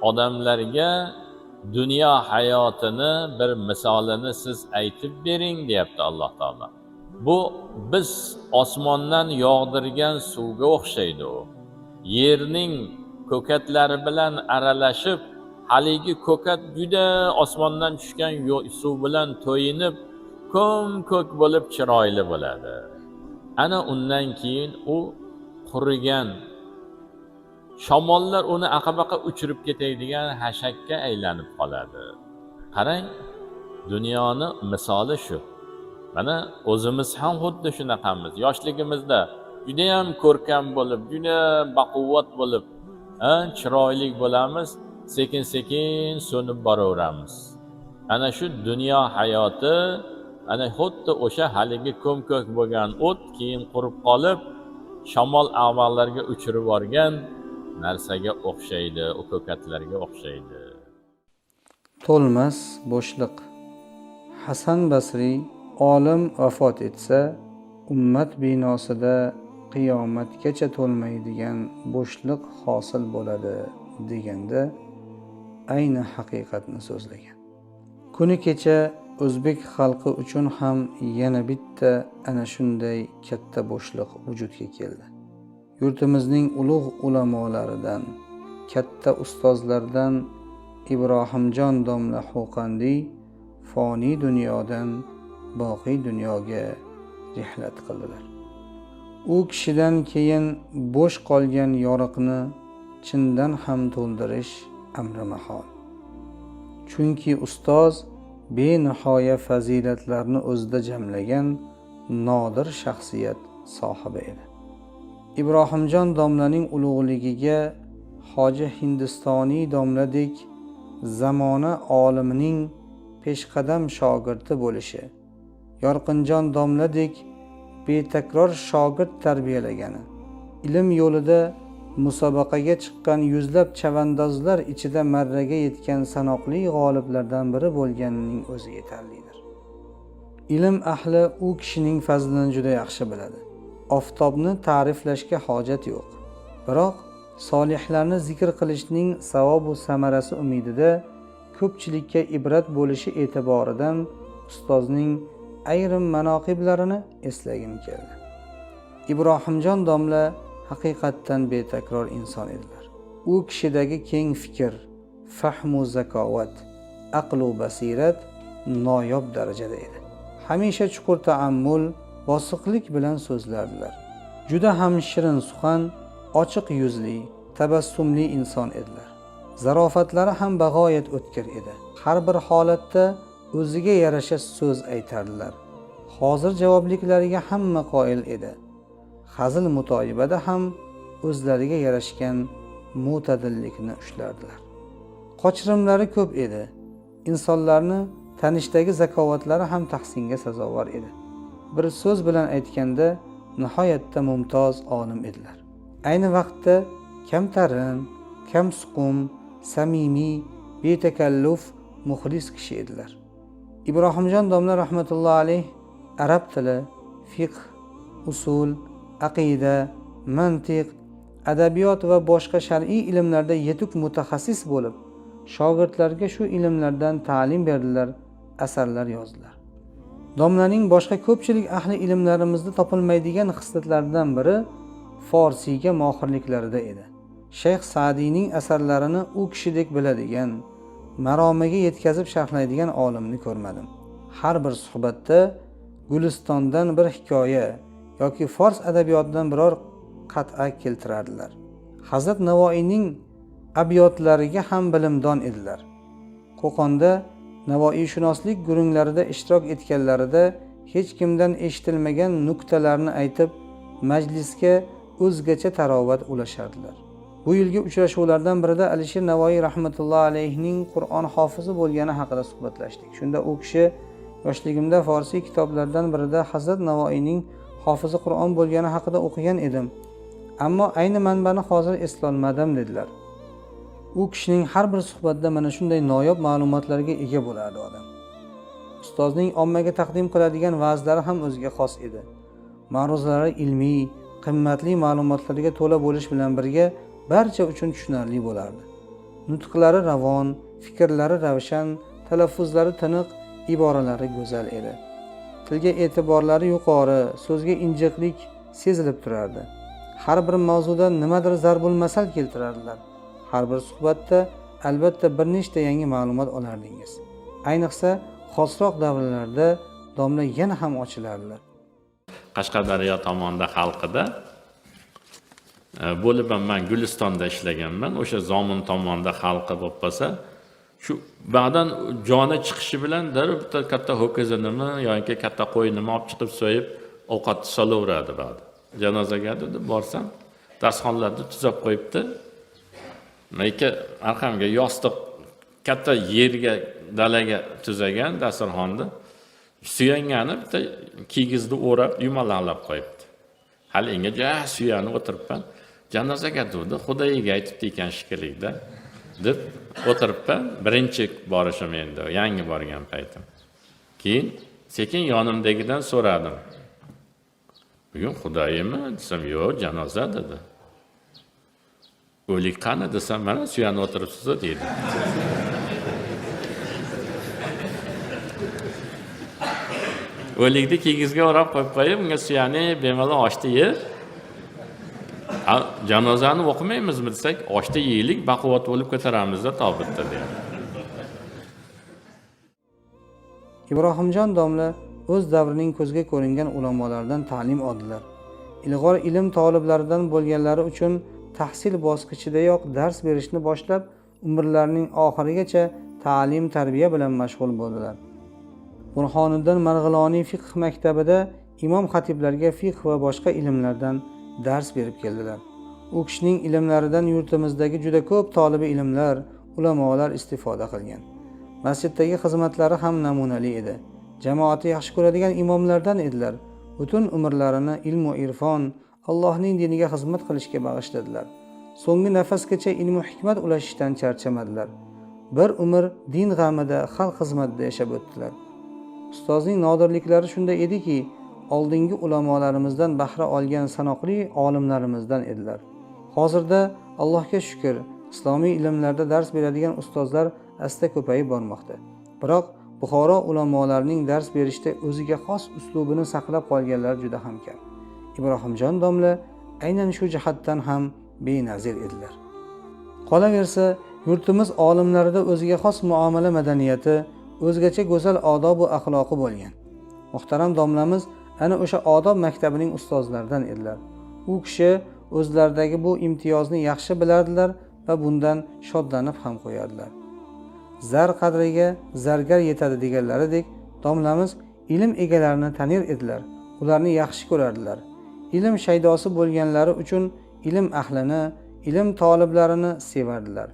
Odamlarga dunyo hayotini bir misolini siz aytib bering, deyapti Alloh taolo. Bu biz osmondan yog'dirgan suvga o'xshaydi. U yerning ko'katlari bilan aralashib, haligi ko'kat juda osmondan tushgan suv bilan to'yinib, ko'm ko'k bo'lib, chiroyli bo'ladi. Ana undan keyin u qurigan, shamollar uni aqa-baqa uchirib ketadigan hashakka aylanib qoladi. Qarang, dunyoni misoli shu. Mana o'zimiz ham xuddi shunaqamiz. Yoshligimizda judayam ko'rkam bo'lib, juda baquvvat bo'lib, chiroyli bo'lamiz, sekin sekin so'nib boraveramiz. Ana shu dunyo hayoti ana xuddi o'sha haligi ko'm ko'k bo'lgan o't, keyin qurib qolib, shamol avvallarga uchirib yuborgan narsaga o'xshaydi, u ko'katlarga o'xshaydi. To'lmas bo'shliq. Hasan Basriy: "Olim vafot etsa, ummat binosida qiyomatgacha to'lmaydigan bo'shliq hosil bo'ladi", deganda ayni haqiqatni so'zlagan. Kuni kecha o'zbek xalqi uchun ham yana bitta ana shunday katta bo'shliq vujudga keldi. Yurtimizning ulug' ulamolaridan, katta ustozlardan Ibrohimjon domla Xo'qandiy foniy dunyodan boqiy dunyoga rihlat qildilar. U kishidan keyin bo'sh qolgan yoriqni chindan ham to'ldirish amri mahol, chunki ustoz benihoya fazilatlarni o'zida jamlagan nodir shaxsiyat sohibi edi. Ibrohimjon domlaning ulug'ligiga Hoji Hindistoniy domladek zamona olimining peshqadam shogirdi bo'lishi, Yorqinjon domladek betakror shogird tarbiyalagani, ilm yo'lida musobaqaga chiqqan yuzlab chavandozlar ichida marraga yetgan sanoqli g'oliblardan biri bo'lganining o'zi yetarlidir. Ilm ahli u kishining fazlini juda yaxshi biladi. Oftobni ta'riflashga hojat yo'q, biroq solihlarni zikr qilishning savobu samarasi umidida ko'pchilikka ibrat bo'lishi e'tiboridan ustozning ayrim manoqiblarini eslagim keldi. Ibrohimjon domla haqiqatdan betakror inson edilar. U kishidagi keng fikr, fahmu zakovat, aqlu basirat noyob darajada edi. Hamisha chuqur taammul, bosiqlik bilan so'zlardilar. Juda ham shirin suxan, ochiq yuzli, tabassumli inson edilar. Zarofatlari ham bag'oyat o'tkir edi. Har bir holatda o'ziga yarasha so'z aytardilar. Hozir javobলিklariga hamma qoyil edi. Hazil mutoyibada ham o'zlariga yarashgan mo'tadillikni ushlardilar. Qochirimlari ko'p edi. Insonlarni tanishdagi zakovatlari ham tahsinga sazovor edi. Bir so'z bilan aytganda, nihoyatda mumtoz olim edilar. Ayni vaqtda kamtarin, kamsuqum, samimiy, betakalluf, muxlis kishi edilar. Ibrohimjon domla rahmatullohi alayh arab tili, fiqh, usul, aqida, mantiq, adabiyot va boshqa shar'iy ilmlarda yetuk mutaxassis bo'lib, shogirdlarga shu ilmlardan ta'lim berdilar, asarlar yozdilar. Domlaning boshqa ko'pchilik ahli ilmlarimizda topilmaydigan xislatlaridan biri forsiyga mohirliklarida edi. Shayx Sadiyning asarlarini u kishidek biladigan, maromiga yetkazib sharhlaydigan olimni ko'rmadim. Har bir suhbatda Gulistondan bir hikoya yoki fors adabiyotidan biror qat'a keltirardilar. Hazrat Navoiyning abyotlariga ham bilimdon edilar. Qo'qonda navoiyshunoslik gurunglarida ishtirok etganlarida hech kimdan eshitilmagan nuktalarni aytib, majlisga o'zgacha tarovat ulashardilar. Bu yilgi uchrashuvlardan birida Alisher Navoiy rahmatullohi alayhining Qur'on hofizi bo'lgani haqida suhbatlashdik. Shunda u kishi: "Yoshligimda forsiy kitoblardan birida Hazrat Navoiyning hofizi Qur'on bo'lgani haqida o'qigan edim, ammo ayni manbani hozir eslolmadim", dedilar. U kishining har bir suhbatida mana shunday noyob ma'lumotlarga ega bo'lardi odam. Ustozning ommaga taqdim qiladigan va'zlari ham o'ziga xos edi. Ma'ruzalari ilmiy, qimmatli ma'lumotlarga to'la bo'lish bilan birga barcha uchun tushunarli bo'lardi. Nutqlari ravon, fikrlari ravshan, talaffuzlari tiniq, iboralari go'zal edi. Tilga e'tiborlari yuqori, so'zga injiqlik sezilib turardi. Har bir mavzuda nimadir zarbul masal keltirardilar. Har bir suhbatda albatta bir nechta yangi ma'lumot olardingiz. Ayniqsa xosroq davrlarda domla yana ham ochilardilar. Qashqadaryo tomonda xalqida bo'lib man Gulistonda ishlaganman. O'sha Zomin tomonda xalqi bo'lib qolsa, shu ba'dan joni chiqishi bilan darrov bitta katta ho'kizinimi yoki katta qo'yinimi olib chiqib so'yib ovqatni solaveradi ba'da. Janozaga deb borsam, dasxonlarni tuzab qo'yibdi. Mayka arqamga yostiq katta yerga, dalaga tuzagan dasturxonni suyangani bitta kigizni o'rab yumalaqlab qo'yibdi. Hali enga ja suyanib o'tiribman. Janozaga degdi, Xudoyiga aytibdi ekan shekilli-da deb o'tiribman. Birinchi borishim endi, yangi borgan paytim. Keyin sekin yonimdagidan so'radim. Bugun Xudoyimi desam, yo'q, janoza dedi. O'lik qani desam, mana suyanib o'tiribsiz deydi. O'likni kigizga o'rab qo'yib qo'yib, unga suyanib, bemalol oshni yeb, janozani o'qimaymizmi desak, oshni yeylik, baquvvat bo'lib ko'taramizda tobutda deydi. Ibrohimjon domla o'z davrining ko'zga ko'ringan ulamolaridan ta'lim oldilar. Ilg'or ilm toliblaridan bo'lganlari uchun tahsil bosqichidayoq dars berishni boshlab, umrlarining oxirigacha ta'lim tarbiya bilan mashg'ul bo'ldilar. Burhoniddin Marg'iloniy fiqh maktabida imom xatiblarga fiqh va boshqa ilmlardan dars berib keldilar. U kishining ilmlaridan yurtimizdagi juda ko'p tolibi ilmlar, ulamolar istifoda qilgan. Masjiddagi xizmatlari ham namunali edi. Jamoati yaxshi ko'radigan imomlardan edilar. Butun umrlarini ilm va irfon, Allohning diniga xizmat qilishga bag'ishladilar. So'nggi nafasgacha ilm va hikmat ulashishdan charchamadilar. Bir umr din g'amida, xalq xizmatida yashab o'tdilar. Ustozning nodirliklari shunda ediki, oldingi ulamolarimizdan bahra olgan sanoqli olimlarimizdan edilar. Hozirda Allohga shukr, islomiy ilmlarda dars beradigan ustozlar asta ko'payib bormoqda. Biroq Buxoro ulamolarining dars berishda o'ziga xos uslubini saqlab qolganlar juda ham kam. Ibrohimjon domla aynan shu jihatdan ham benazir edilar. Qolaversa, yurtimiz olimlarida o'ziga xos muomala madaniyati, o'zgacha go'zal odob va axloqi bo'lgan. Muhtaram domlamiz ana o'sha odob maktabining ustozlaridan edilar. U kishi o'zlaridagi bu imtiyozni yaxshi bilardilar va bundan shodlanib ham qo'yardilar. Zar qadriga zargar yetadi deganlaridek, domlamiz ilm egalarini tanir edilar, ularni yaxshi ko'rardilar. Ilm shaydosi bo'lganlari uchun ilm ahlini, ilm toliblarini sevardilar.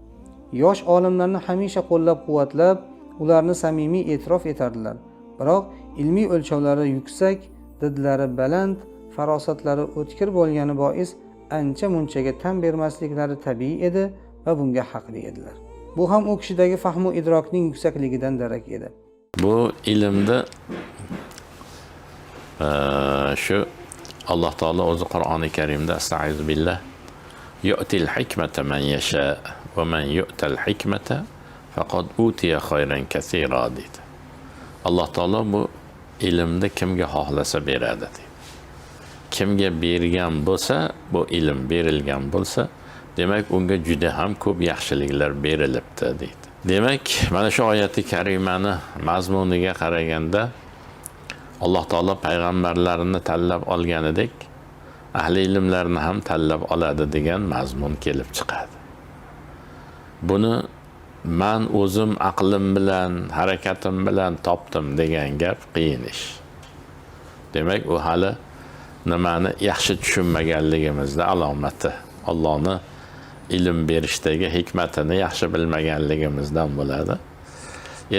Yosh olimlarni hamisha qo'llab-quvvatlab, ularni samimiy e'tirof etardilar. Biroq ilmiy o'lchovlari yuksak, didlari baland, farosatlari o'tkir bo'lgani bois ancha munchaga tan bermasliklari tabiiy edi va bunga haqli edilar. Bu ham u kishidagi fahmu idrokning yuksakligidan darak edi. Bu ilmda shu Alloh taolo o'zi Qur'oni Karimda astaizu billah yu'til hikmata man yasha va man yu'tal hikmata faqad utiya khayran kaseera deydi. Alloh taolo bu ilmni kimga xohlasa beradi deydi. Kimga bergan bo'lsa, bu ilm berilgan bo'lsa, demak unga juda ham ko'p yaxshiliklar berilibdi deydi. Demak, mana shu oyati karimani mazmuniga qaraganda Alloh taolo payg'ambarlarni tanlab olganidek, ahli ilmlarni ham tanlab oladi degan mazmun kelib chiqadi. Buni man o'zim aqlim bilan, harakatim bilan topdim degan gap qiyin ish. Demak, u hali nimani yaxshi tushunmaganligimizda alomati. Allohni ilm berishdagi hikmatini yaxshi bilmaganligimizdan bo'ladi.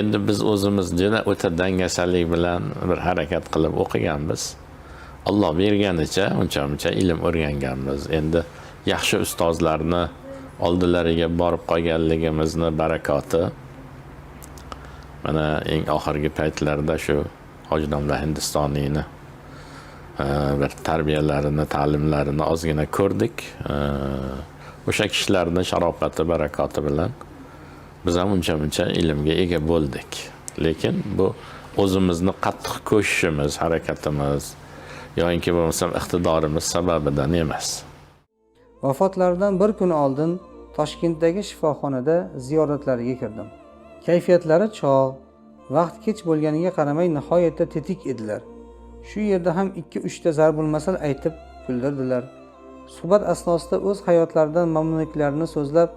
Endi biz o'zimiz juda o'ta dangasalik bilan bir harakat qilib o'qiganmiz. Alloh berganicha uncha-muncha ilm o'rganganmiz. Endi yaxshi ustozlarni oldilariga borib qolganligimizni barakoti mana eng oxirgi paytlarda shu Hoji domla Hindistoniyni bir tarbiyalarini, ta'limlarini ozgina ko'rdik. O'sha kishilarning sharofati, barakoti bilan Biz ham uncha muncha ilmga ega bo'ldik. Lekin bu o'zimizni qattiq ko'shishimiz, harakatimiz yoinki bo'lmasam iqtidorimiz sababidan emas. Vafotlaridan bir kun oldin Toshkentdagi shifoxonada ziyoratlariga kirdim. Kayfiyatlari chog', vaqt kech bo'lganiga qaramay nihoyatda tetik edilar. Shu yerda ham 2-3 ta zarbulmasal aytib kuldirdilar. Suhbat asnosida o'z hayotlaridan mamnunliklarini so'zlab,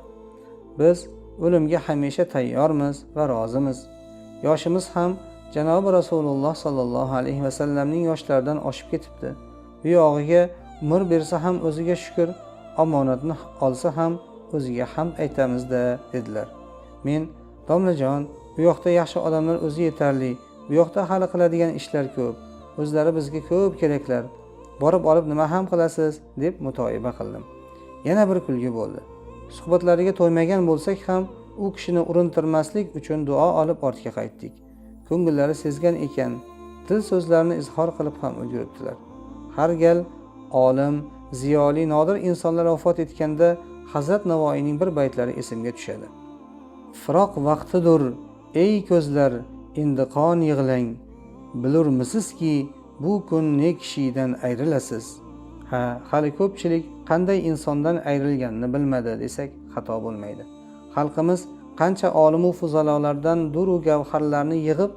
biz o'limga hamisha tayyormiz va rozimiz. Yoshimiz ham janobi Rasululloh sallallohu alayhi va sallamning yoshlaridan oshib ketibdi. Bu yog'iga umr bersa ham o'ziga shukr, omonatni olsa ham o'ziga hamd aytamiz-da, dedilar. Men, domlajon, u yoqda yaxshi odamlar o'zi yetarli, bu yoqda hali qiladigan ishlar ko'p, o'zlari bizga ko'p keraklar. Borib olib nima ham qilasiz, deb mutoyiba qildim. Yana bir kulgi bo'ldi. Suhbatlariga to'ymagan bo'lsak ham u kishini urintirmaslik uchun duo olib ortga qaytdik. Ko'ngillari sezgan ekan, dil so'zlarini izhor qilib ham ulguribdilar. Har gal olim, ziyoli, nodir insonlar vafot etganda Hazrat Navoiyning bir baytlari esimga tushadi. Firoq vaqtidur, ey ko'zlar, endi qon yig'lang. Bilurmisizki, bu kun ne kishidan ayrilasiz? Ha, hali ko'pchilik qanday insondan ayrilganini bilmadi desak xato bo'lmaydi. Xalqimiz qancha olimu fuzalolardan duru gavharlarni yig'ib,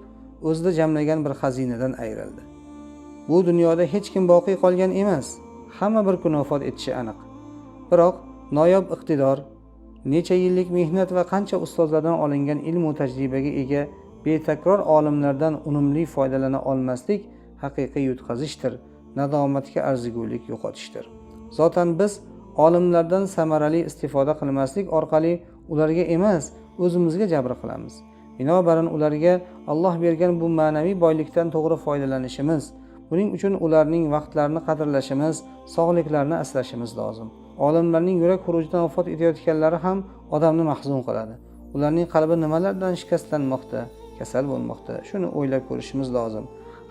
o'zida jamlagan bir xazinadan ayrildi. Bu dunyoda hech kim boqiy qolgan emas, hamma bir kun vafot etishi aniq. Biroq noyob iqtidor, necha yillik mehnat va qancha ustozlardan olingan ilm va tajribaga ega betakror olimlardan unumli foydalana olmaslik haqiqiy yutqazishdir, nadomatga arzigulik yo'qotishdir. Zotan biz olimlardan samarali istifoda qilmaslik orqali ularga emas, o'zimizga jabr qilamiz. Binobarin ularga Alloh bergan bu ma'naviy boylikdan to'g'ri foydalanishimiz, buning uchun ularning vaqtlarini qadrlashimiz, sog'liklarini asrashimiz lozim. Olimlarning yurak xurujidan vafot etayotganlari ham odamni mahzun qiladi. Ularning qalbi nimalardan shikastlanmoqda, kasal bo'lmoqda, shuni o'ylab ko'rishimiz lozim.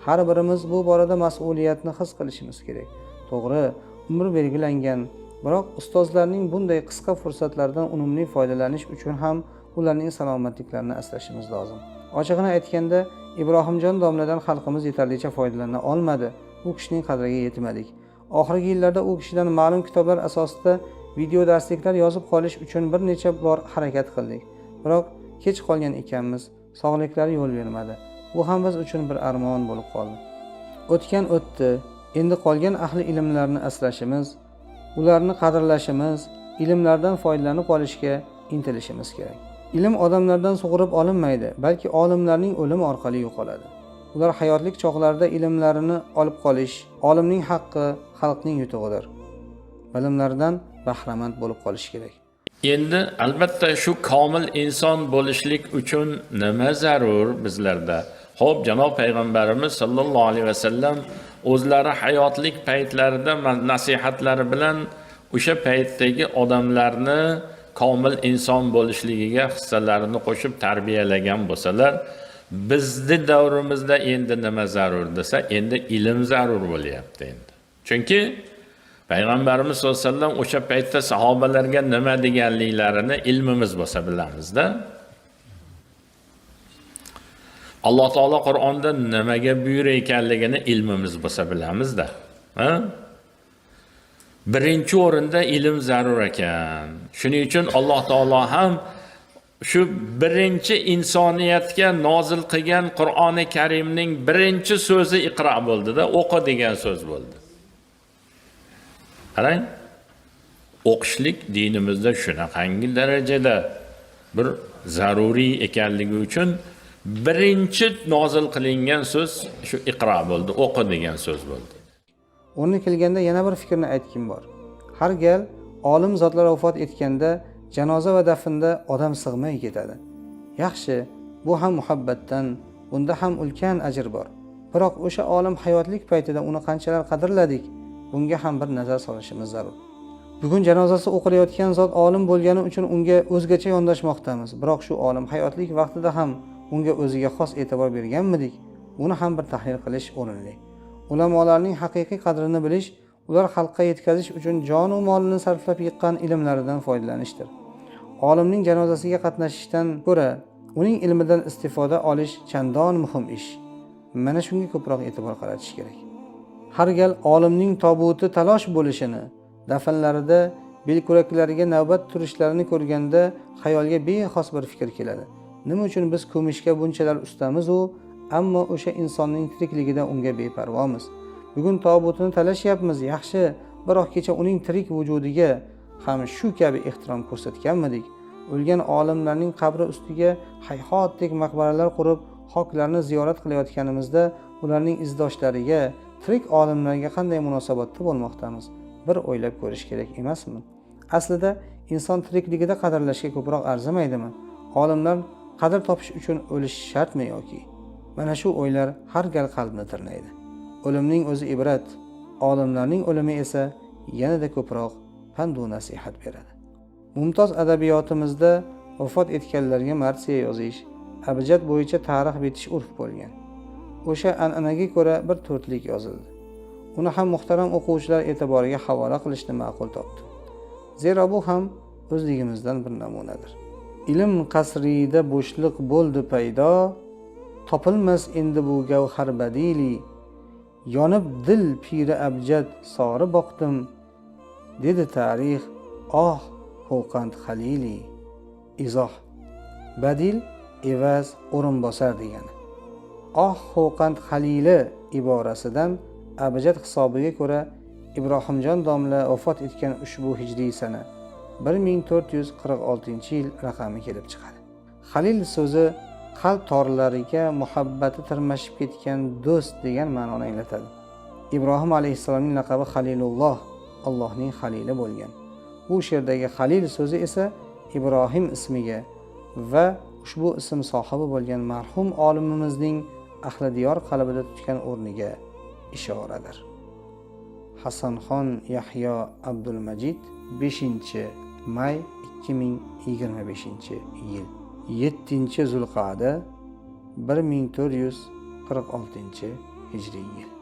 Har birimiz bu borada mas'uliyatni his qilishimiz kerak. To'g'ri, umr belgilangan, biroq ustozlarning bunday qisqa fursatlardan unumli foydalanish uchun ham ularning salomatliklarini asrashimiz lozim. Ochig'ini aytganda, Ibrohimjon domladan xalqimiz yetarlicha foydalana olmadi. U kishining qadriga yetmadik. Oxirgi yillarda u kishidan ma'lum kitoblar asosida video darsliklar yozib qolish uchun bir necha bor harakat qildik. Biroq kech qolgan ekanmiz, sog'liklari yo'l bermadi. Bu ham biz uchun bir armon bo'lib qoldi. O'tgan o'tdi. Endi qolgan ahli ilmlarni asrashimiz, ularni qadrlashimiz, ilmlardan foydalanib qolishga intilishimiz kerak. Ilm odamlardan sug'urib olinmaydi, balki olimlarning o'limi orqali yo'qoladi. Ular hayotlik chog'larida ilmlarini olib qolish, olimning haqqi, xalqning yutug'idir. Bilimlardan bahramand bo'lib qolish kerak. Endi albatta shu komil inson bo'lishlik uchun nima zarur bizlarda? Xo'p, janob payg'ambarimiz sallallohu alayhi vasallam o'zlari hayotlik paytlarida nasihatlari bilan o'sha paytdagi odamlarni komil inson bo'lishligiga hissalarini qo'shib tarbiyalagan bo'lsalar, bizni davrimizda endi nima zarur desa, endi ilm zarur bo'lyapti endi. Chunki payg'ambarimiz sollallohu alayhi vasallam o'sha paytda sahobalarga nima deganliklarini ilmimiz bo'lsa bilamizda. Alloh taolo Qur'onda nimaga buyurayotganligini ilmimiz bo'lsa bilamizda. Ha? Birinchi o'rinda ilm zarur ekan. Shuning uchun Alloh taolo ham shu birinchi insoniyatga nozil qilgan Qur'oni Karimning birinchi so'zi iqro bo'ldi-da, o'qi degan so'z bo'ldi. Qarang, o'qishlik dinimizda shunaqangi darajada bir zaruriy ekanligi uchun birinchi nozil qilingan so'z shu iqro bo'ldi, o'qi degan so'z bo'ldi. O'rni kelganda yana bir fikrni aytgim bor. Har gal olim zotlar vafot etganda janoza va dafnda odam sig'may ketadi. Yaxshi, bu ham muhabbatdan, bunda ham ulkan ajr bor. Biroq o'sha olim hayotlik paytida uni qanchalar qadrladik, bunga ham bir nazar solishimiz zarur. Bugun janozasi o'qilayotgan zot olim bo'lgani uchun unga o'zgacha yondashmoqdamiz. Biroq shu olim hayotlik vaqtida ham unga o'ziga xos e'tibor berganmidik? Buni ham bir tahlil qilish o'rinli. Ulamolarning haqiqiy qadrini bilish, ular xalqqa yetkazish uchun jon u molini sarflab yiqqan ilmlaridan foydalanishdir. Olimning janozasiga qatnashishdan ko'ra uning ilmidan istifoda olish chandon muhim ish. Mana shunga ko'proq e'tibor qaratish kerak. Har gal olimning tobuti talosh bo'lishini, dafanlarida belkuraklariga navbat turishlarini ko'rganda xayolga bexos bir fikr keladi. Nima uchun biz ko'mishga bunchalar ustamiz-u, ammo o'sha insonning tirikligida unga beparvomiz? Bugun tobutini talashyapmiz, yaxshi, biroq kecha uning tirik vujudiga ham shu kabi ehtirom ko'rsatganmidik? O'lgan olimlarning qabri ustiga hayhotdek maqbaralar qurib, xoklarni ziyorat qilayotganimizda ularning izdoshlariga, tirik olimlarga qanday munosabatda bo'lmoqdamiz? Bir o'ylab ko'rish kerak emasmi? Aslida inson tirikligida qadrlashga ko'proq arzimaydimi? Olimlar qadr topish uchun o'lish shartmi yoki? Mana shu o'ylar har gal qalbni tirnaydi. O'limning o'zi ibrat, olimlarning o'limi esa yanada ko'proq pand va nasihat beradi. Mumtoz adabiyotimizda vafot etganlarga marsiya yozish, abjad bo'yicha tarix bitish urf bo'lgan. O'sha an'anaga ko'ra bir to'rtlik yozildi. Uni ham muhtaram o'quvchilar e'tiboriga havola qilishni ma'qul topdim. Zero bu ham o'zligimizdan bir namunadir. Ilm qasrida bo'shliq bo'ldi paydo, topilmas endi bu gavhar badili. Yonib dil piri abjad sori boqdim, dedi tarix, oh Qo'qand Xalili. Izoh: badil evaz, o'rinbosar degani. Oh Qo'qand Xalili iborasidan abjad hisobiga ko'ra Ibrohimjon domla vafot etgan ushbu hijriy sana 1446-yil raqami kelib chiqadi. Xalil so'zi qalb torlariga muhabbati tirmashib ketgan do'st degan ma'noni anglatadi. Ibrohim alayhissalomning laqabi Xalilulloh, Allohning xalili bo'lgan. Bu she'rdagi Xalil so'zi esa Ibrohim ismiga va ushbu ism sohibi bo'lgan marhum olimimizning ahli diyor qalbida tutgan o'rniga ishoradir. Hasanxon Yahyo Abdulmajid, 5 may 2025-yil, 7 Zulqa'da 1446 hijriy yil.